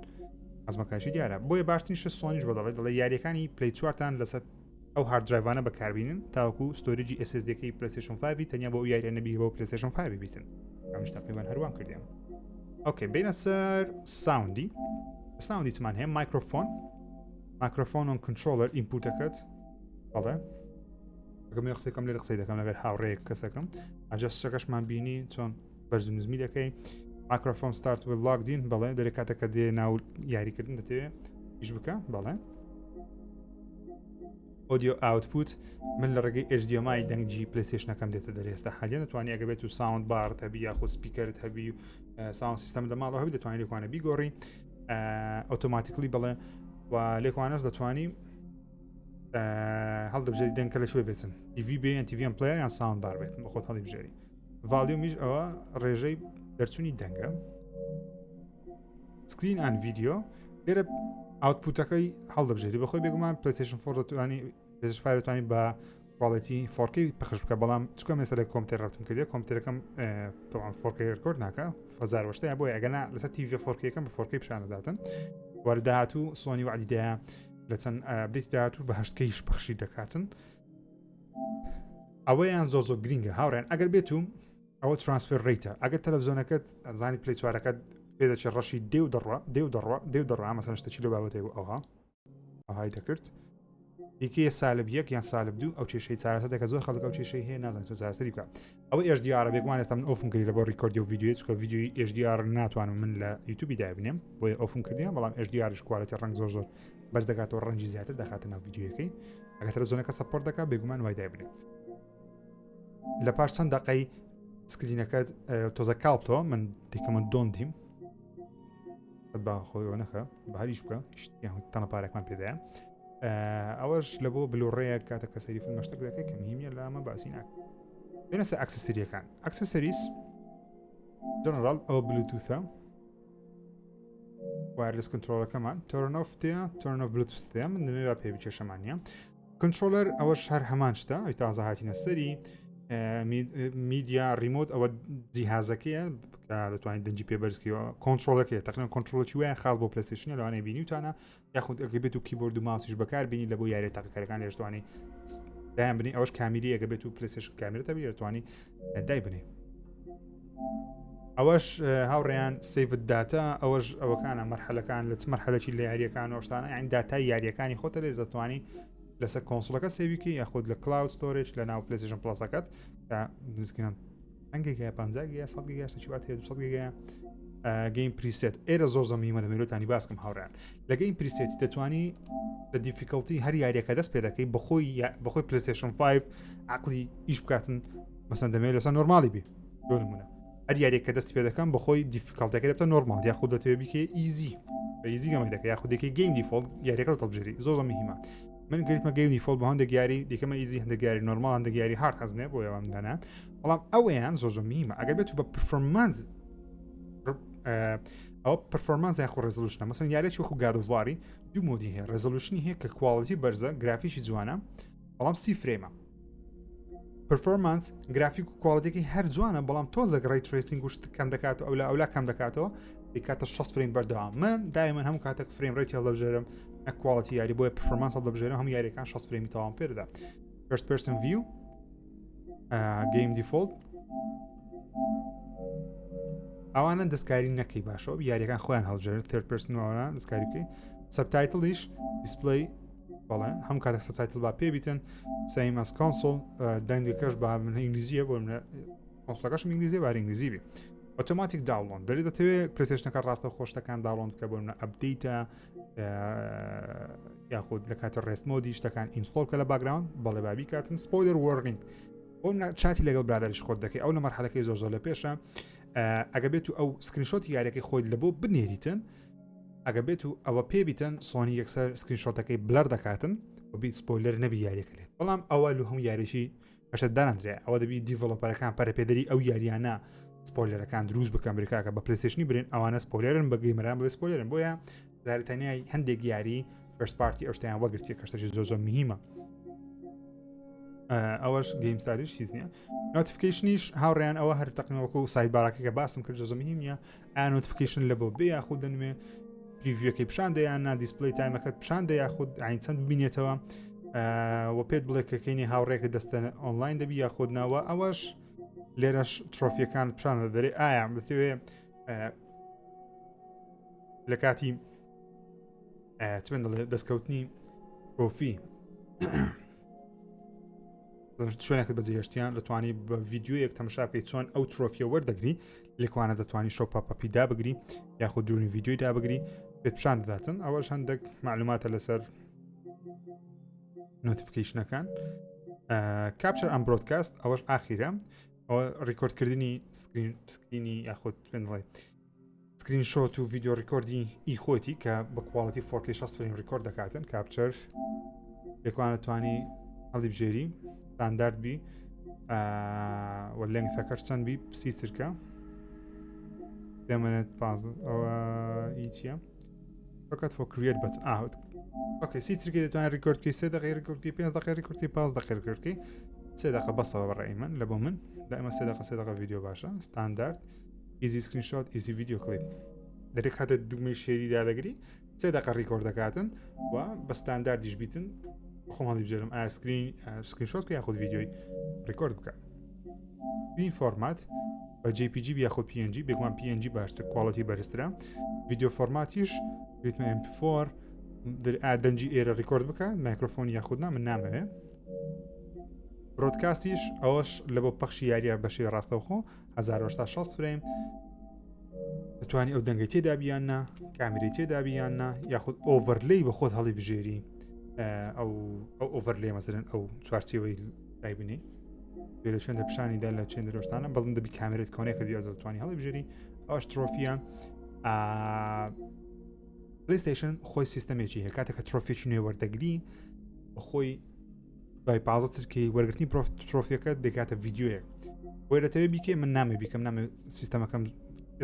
ئەزمەکانشی دیارە بۆیە باشترین شت سۆنیش بۆ دەڵێت دەڵێ یاریەکانی Play چوارتان لەسەر ئەو hard drive انە بەکاربینن تاوەکو storage ی SSD ەکەی PlayStation 5 تەنیا بۆ یاریە نەبی بۆ PlayStation 5 بیتن ئەمش تقریبا هەروام کردیم okay بینە سەر sound ی sound ی چمان هەیە microphone microphone on controller input ەکەت بەڵێ ئەگەر من قسەکەم لێرە قسەی دەکەم لەگەر هاوڕێیەک کەسەکەم adjust ەکەشمان بینی چۆن بەرز و نزمی دەکەی microphone start when logged in بەڵێ دەرێ کاتەکە دێ ناو یاریکردن دەتەوێ ئیش بکە بەڵێ audio output من لە ڕێگەی HDMI دەنگی PlayStation ەکەم دێتە دەرێستا حالیان دەتوانانی ئەگە بێت و sound bar ت هەبی یاخۆ speaker ت هەبی و sound system لە ماڵەوە هەبی دەتوانانی لێکوانە بیگۆڕی automatically بڵێ و لێکوانەش دەتوانی هەڵدەبژێری دەنگ کە لە کوێ بێتن TV بێ یان TV player یان sound bar بێت بە خۆت هەڵیبژێری volume یش ئەوە ڕێژەی دەرچوونی دەنگە screen and video لێرە output ەکەی هەڵدەبژێری بەخۆی بێگومان PlayStation 4 دەتوانی PlayStation 5 دەتوانی بە quality 4K پەخش بکە بەڵام چکە مێستا لە کۆمپیوتەر ڕەتم کردێ کۆمپیوتەرەکەم طبعا 4K record ناکە فەزار وەشتەیە بۆیە ئەگەنا لەسەر TV 4K ەکەم بە 4K پیشان دەداتن وەر داهاتوو سۆنی وعدی دایە لە چەند update داهاتوو بە 8K یش پەخشی دەکاتن ئەوەیان زۆر زۆر گرینگە هاوڕێن ئەگەر بێت و ئەوە transfer rate ە ئەگەر تەلەڤزیۆنەکەت زانیت Play چوارەکەت پێدەچێت ڕەشی دێ و دەڕوا دێ و دەڕوا دێ و دەڕوا مەسەن شتەکی لەو بابەتەی بوو ئەوها ئەوهای دەکرد دیکەیە سالب یەک یان سالب دوو ئەو کێشەی چارەسەر دەکە زۆر خەڵک ئەو کێشەی هەیە نازانێت چۆن چارەسەری بکە ئەوە HDR بێگومان ئێستا من off م کردی لە بۆ record ی و ڤیدیۆی چونکە ڤیدیۆی HDR ناتوانم من لە یوتیوبی دابنێم بۆیە off م کردیان بەڵام HDR ش quality ڕەنگ زۆر زۆر بەرز دەکاتەوە ڕەنگی زیاتر دەخاتە ناو ڤیدیۆیەکەی ئەگەر تەلەڤزیۆنەکە support دەکات بێگومان وای دابنێ لە پاش چەند دقەی screen ەکەت تۆزە کاڵتەوە من دیکەمە دۆندیم. با خۆیەوە نەکە بە هەریش بکە تەنە پارێکمان پێدایە ئەوەش لە بۆ Blu-ray ەیە کاتە کە سەری فیلمە شتێک دەکەی کە مهمە لە ئەمە باسی ناکە بێنە سەر accessory ەکان accessories general ئەوە Bluetooth ە wireless control ەکەمان turn off تێ turn off Bluetooth تێ من دەمێ با پێ بکێشەمان نییە controller ئەوەش هەر هەمان شتە ئەوی تازە هاتینە سەری media remote ئەوە جیهازەکەیە کە دەتوانیت دەنگی پێ بەرزکەوە کۆنتترۆلەکەی تەقریبا کۆنتترۆلکی وایە خاص بۆ PlayStation لەوانەیە بینیوتانە یاخود ئەگە بێت و کیبۆرد و ماوسیش بەکار بینی لە بۆ یاریە تاقیکەرەکان لێشتوانی دایان بنی ئەوەش کامیری ئەگە بێت و PlayStation کامیرە تەبی دەتوانی دای بنێ ئەوەش هاوڕێیان saved data ئەوەش ئەوەکانە مەرحەلەکان لە چ مەرحەلەکی لە یاریەکان ئەوشتانە یان داتای یاریەکانی خۆتە لێ دەتوانی لەسەر console ەکە save یکەی یاخود لە cloud storage لە ناو PlayStation Plus ەکەت کە نزیکان ئەنگێک هەیە 50 گیگا 100 گیگا شتێکی وات هەیە 200 گیگا game preset ئێرە زۆر زۆر مهمە لە مێرۆتانی باسکم هاوڕیان لە game preset دەتوانی لە difficulty هەر یاریەکە دەست پێ دەکەی بەخۆی بەخۆی PlayStation 5 عقلی ئیش بکاتن مەسەن دەمێت لەسەر normal ی بێ بۆ نمونە هەر یاریەک کە دەست پێ دەکەم بەخۆی difficulty ەکە دەبتە normal یاخود دەتەوێت بیکەی easy بە easy گەمەی دەکە یاخود دەکەی game default یاریەکە هەڵبژێری زۆر زۆر مهمە من گرتمە game default بە هەندێک یاری دیکەمە easy هەندێک یاری normal هەندێک یاری hard حەزمێ بۆ ئەوام دانا بەڵام ئەوەیان زۆر زۆر مهمە ئەگەر بێت بە performance ئەوە performance یاخۆ resolution ە مەسەن یاریی وەکو God of War ی دوو mode ی هەیە resolution ی هەیە کە quality بەرزە گرافیکی جوانە بەڵام سی frame ە performance گرافیک و quality ەکەی هەر جوانە بەڵام تۆزێک ray tracing گوشت کەم دەکات ئەو لە ئەولا کەم دەکاتەوە دەکاتە 60 frame بەردەوام من دایمەن هەموو کاتێک frame rate ی هەڵدەبژێرم نە quality یاری بۆیە performance هەڵدەبژێرم هەموو یاریەکان 60 frame ی تەواوم پێدەدا first person view game default ئەوانە دەستکاری نەکەی باشەوە یاریەکان خۆیان هەڵبژێرن third person ئەوانە دەستکاری بکەی subtitle یش display بەڵێ هەم کاتە subtitle با پێ بیتن same as console دەنگەکەش بە من ئینگلیزیە بۆ منە console ەکەشم ئینگلیزیە بار ئینگلیزی بی automatic download دەری دەتەوێت PlayStation ەکە ڕاستە خۆشتەکان download بکە بۆ منە update ە یاخود لە کاتە rest mode ی شتەکان install کە لە background بەڵێ بابی کاتن spoiler warning بۆ چاتی لەگەڵ برادریش خۆت دەکەی ئەو لە مەرحەلەکەی زۆر زۆر لە پێشە ئەگە بێت و ئەو screenshot ی یاریەکەی خۆیت لە بۆ بنێریتن ئەگە بێت و ئەوە پێ بیتن سۆنی یەکسەر screenshot ەکەی blur دەکاتن و بی spoiler نەبی یاریەکە لێت بەڵام ئەوە لە هەموو یاریشی بەشە دانرێ ئەوە دەبی developer ەکان پەرەپێدەری ئەو یاریانە spoiler ەکان دروست بکەم بریکاکە بە PlayStation ی برێن ئەوانە spoiler ن بە gamer ان بڵێ spoiler ن بۆیە زارتەنیای هەندێک یاری first party ئەو شتیان وەگرتیە کە شتێکی زۆر زۆر مهمە ئەوەش game style یش هیچ نییە notification یش هاوڕیان ئەوە هەر تەقنەوەکو sidebar ەکە کە باسم کرد زۆر مهم نییە ئایا notification لە بۆ بێ یاخود دەنوێ preview ەکەی پیشان دەیان نا display time ەکەت پیشان دە یاخود ئاین چەند ببینێتەوە و پێت بڵێ کەکەینی هاوڕێکە دەستە ئۆنلاین دەبی یاخود ناوە ئەوەش لێرەش trophy ەکان پیشان دەدەێ ئایا بتەوێ لە کاتی چ دەڵێ دەستکەوتنی trophy شوێنێکت بەجێهێشتیان دەتوانی بە ڤیددیویەک تەمشا بکەیت چۆن ئەو trophy ە وەردەگری لەکوانە دەتوانی show pop-up ی دابگری یاخود دوورین ڤیددیوی دابگری پێت پیشان دەداتن ئەوەش هەندێک معلوماتە لەسەر notification ەکان capture and broadcast ئەوەش ئاخیرە ئەوە record کردنی screen ی یاخود پێنڵێ screenshot و ڤیدیۆ record ی ئی خۆتی کە بە quality 4K 60 frame record دەکاتن capture لێکوانە توانی هەڵی بژێری ستاندارد بی و length ەکەش چەند بی سی چرکە دەمەێت پاز ئەوە ئی چییە فقط for create but out okay سی چرکە دەتوانێت record کەی سێ دقیقە record کەی پێنج دقیقە record کەی پاز دقیقە record کەی سێ دقیقە بەسەوە بەڕێی من لە بۆ من دائما سێ دقیقە سێ دقیقە ڤیدیۆ باشە standard easy screenshot easy video clip دەرێک کاتە دوگمەی share ی دادەگری سێ دقە record دەکاتن و بە ستانداردیش بیتن خۆم هەڵی بژێرم ئایا screen screenshot بکە یاخود ڤیدیۆی record بکە screen format بە JPG یاخود PNG بێگومان PNG باشتر quality بەرزترە video format یش ریتمە MP4 دەنگی ئێرە record بکە مایکرۆفۆن یاخود نا من نامەوێ broadcast یش ئەوەش لە بۆ پەخشی یاریە بەشی ڕاستەوخۆ 1080 frame دەتوانی ئەو دەنگەی تێدا بیان نا کامیرەی تێدا بیان نا یاخود overlay بە خۆت هەڵی بژێری ئەو ئەو overlay مەسەرەن ئەو چوارچێوەی دایبنی لە چێندە پیشانی دا لە چێندە رۆشتانە بەڵم دەبی کامێرەت connect دوی ئەزە توانی هەڵی بژێری ئەوش trophy ە. پلیستیشن خۆی سیستەمێکی هەیە کاتێک کە trophy ێکی نوێ وەردەگری خۆی دوای پازە ترکەی وەرگرتنی پرۆف trophy ەکە دەکاتە ڤیدیۆیەک بۆی دەتەوێت بیکەی من نامێ بیکەم نامێ سیستەمەکەم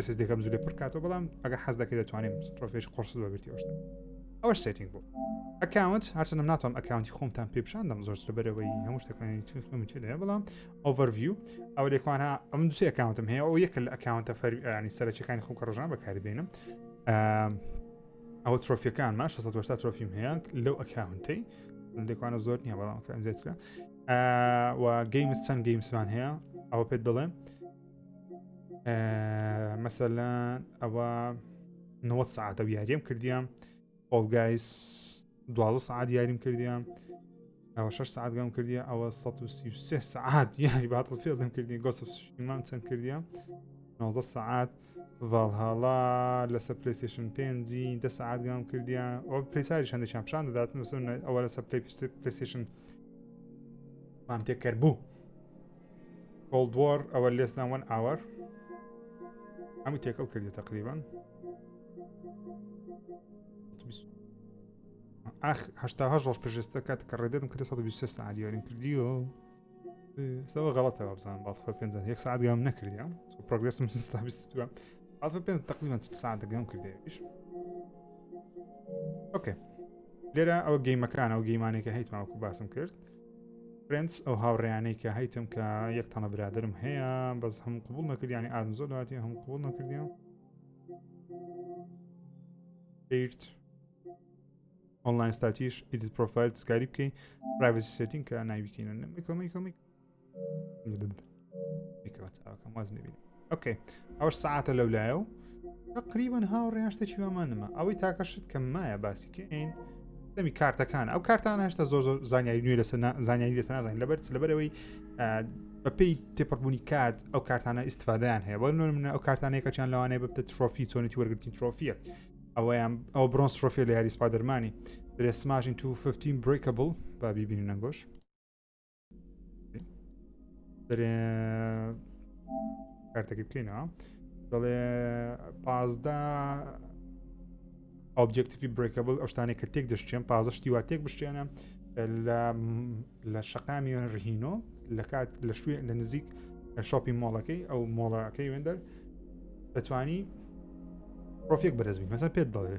SSD ەکەم زوو لێ پڕکاتەوە بەڵام ئەگەر حەز دەکەی دەتوانین trophy ێکی قورس وەرگرتی ئەوشتە ئەوەش setting بوو account هەرچەندم ناتوانم account ی خۆمتان پێ پیشاندەم زۆر لەبەرەوەی هەموو شتەکانی تفم چێ بەڵام overview ئەو لێکوانە ئەم دوسێ account م هەیە ئەو یەکە لە account ە فەرمی سەرەکیەکانی خۆم کە ڕۆژان بەکاری بێنم ئەوە trophy ەکانمان 680 trophy م هەیە لەو account ەی لێکوانە زۆر نییە بەڵام کە زیاترە و games چەند games مان هەیە ئەوە پێت دەڵێم مەسەلەن ئەوە 90 سعاتە و یاریم کردیان Fall Guys 12 سعات یاریم کردیان ئەوە 6 سعات گەم کردیە ئەوە 133 سعات یاری Battlefield م کردی Ghost of Tsushima م چەند کردیە 19 سعات Valhalla لەسەر PlayStation پێنجی دە سعات گەم کردیە ئەو پلیساریش هەندێکیان پیشان دەدات ئەوە لەسەر PlayStation مام تێکەر بوو Cold War ئەوە less than 1 hour هەموو تێکەڵ کردی تقریبا ئاخ هەشتا هەشت ڕۆژ پێشێستا کات کە ڕێدەتم کرد 123 ساعت یاریم کردیەوە سەوە غەڵەتە بزانم باڵفە پێنج یەک ساعت گەم نەکردیان progress م ستا 22 باڵفە پێنج تقریبا ساعت گەم کردیش okay لێرە ئەوە game ەکان ئەو game انێک کە هەیتمان وەکو باسم کرد friends ئەو هاوڕێیانەی کە هەیتم کە یەک تەنە برادرم هەیە بەس هەم قوبول نەکردیانی ئادم زۆر لەواتی هەم قوبول نەکردیان پیرت online status یش edit profile دەستکاری بکەین privacy setting کە ناویکەین واز نبین okay ئەوش ساعتە لەو لایە و تقریبا هاوڕێیان شتێکی وامان نما ئەوەی تاکە شت کە مایە باسی کەین دەمی کارتەکان ئەو کارتانە هێشتا زۆر زۆر زانیاری نوێ لەسەر زانیاری لەسەر نازانین لەبەر لەبەرەوەی بەپێی تێپەڕبوونی کات ئەو کارتانە ئیسفادەیان هەیە بۆ منە ئەو کارتانەیە کەچیان لەوانەیە ببتە trophy چۆنێتی وەرگرتنی trophy یە ئەوەیان ئەو bronze trophy لە یاری Spider-Man ی درێ smashing to 15 breakable با بیبینین نەگۆش دەرێ کارتەکە بکەینەوە دەڵێ پازدە objective ی breakable ئەو شتانێک کە تێک دەشتێن پازە شتی وا تێک بشتێنە لە شەقامی ڕهینۆ لە کات لە شوێ لە نزیک shopping mall ەکەی ئەو مۆڵەکەی وێندەر دەتوانی trophy ێک بەدەست بین مەسەن پێت دەڵێ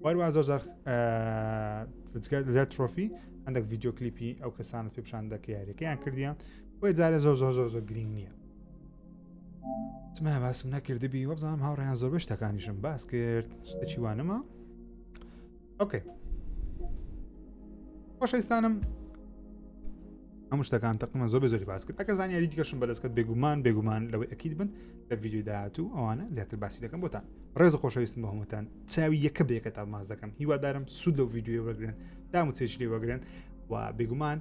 واروا زۆر زار لە trophy هەندێک ڤیددیو کلیپی ئەو کەسانت پێ پیشان دەکە یاریەکەیان کردیان بۆیە جارێ زۆر زۆر زۆر زۆر گرنگ نییە چما باسم نەکردبی وەبزانم هاوڕێیان زۆر شتەکانیشم باس کرد شتەکی وانەما okay خۆشەویستانم هەموو شتەکان تەقمە زۆر بە زۆری باس کرد ئەگە زانیاری دیکەشم بەدەستکەت بێگومان بێگومان لەوەی ئەکید بن لە ڤیدیۆی داهاتوو ئەوانە زیاتر باسی دەکەم بۆتان ڕێز و خۆشەویستم بە هەمووتان چاوی یەکە بە یەکە تا ماز دەکەم هیوادارم سوود لەو ڤیدیۆ وەرگن دام و چێژ لێ وەگرن و بێگومان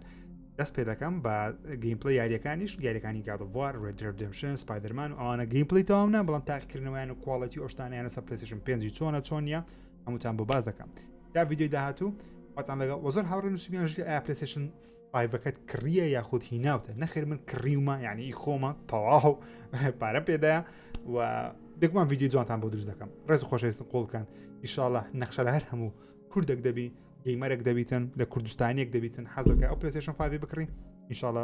دەست پێ دەکەم بە gameplay یاریەکانیش یاریەکانی God of War Red Redemption Spider-Man و ئەوانە gameplay تەواو نا بەڵام تاقیکردنەوەیان و quality ئەو شتانیانە سەر PlayStation پێنجی چۆنە چۆن نییە هەمووتان بۆ باس دەکەم تا ڤیدیۆی داهاتوو خواتان لەگەڵ وە زۆر هاوڕێ نووسیان ژی ئایا PlayStation five ەکەت کڕیە یاخود هیناوتە نەخێر من کڕیومە یعنی ئی خۆمە تەواو پارە پێدایە و بێگومان ڤیدیۆ جوانتان بۆ دروست دەکەم ڕێز خۆشەویستن قۆڵکان ئیشاڵە نەخشە لە هەر هەموو کوردێک دەبی gamer ێک دەبیتن لە کوردستانیەک دەبیتن حەز دەکە ئەو PlayStation five ی بکڕی ئیشاڵە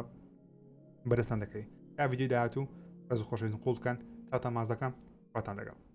بەرزتان دەکەی تا ڤیدیۆی داهاتوو ڕێز خۆشەویستن قوڵ بکەن چاوتان ماز دەکەم خواتان لەگەڵ.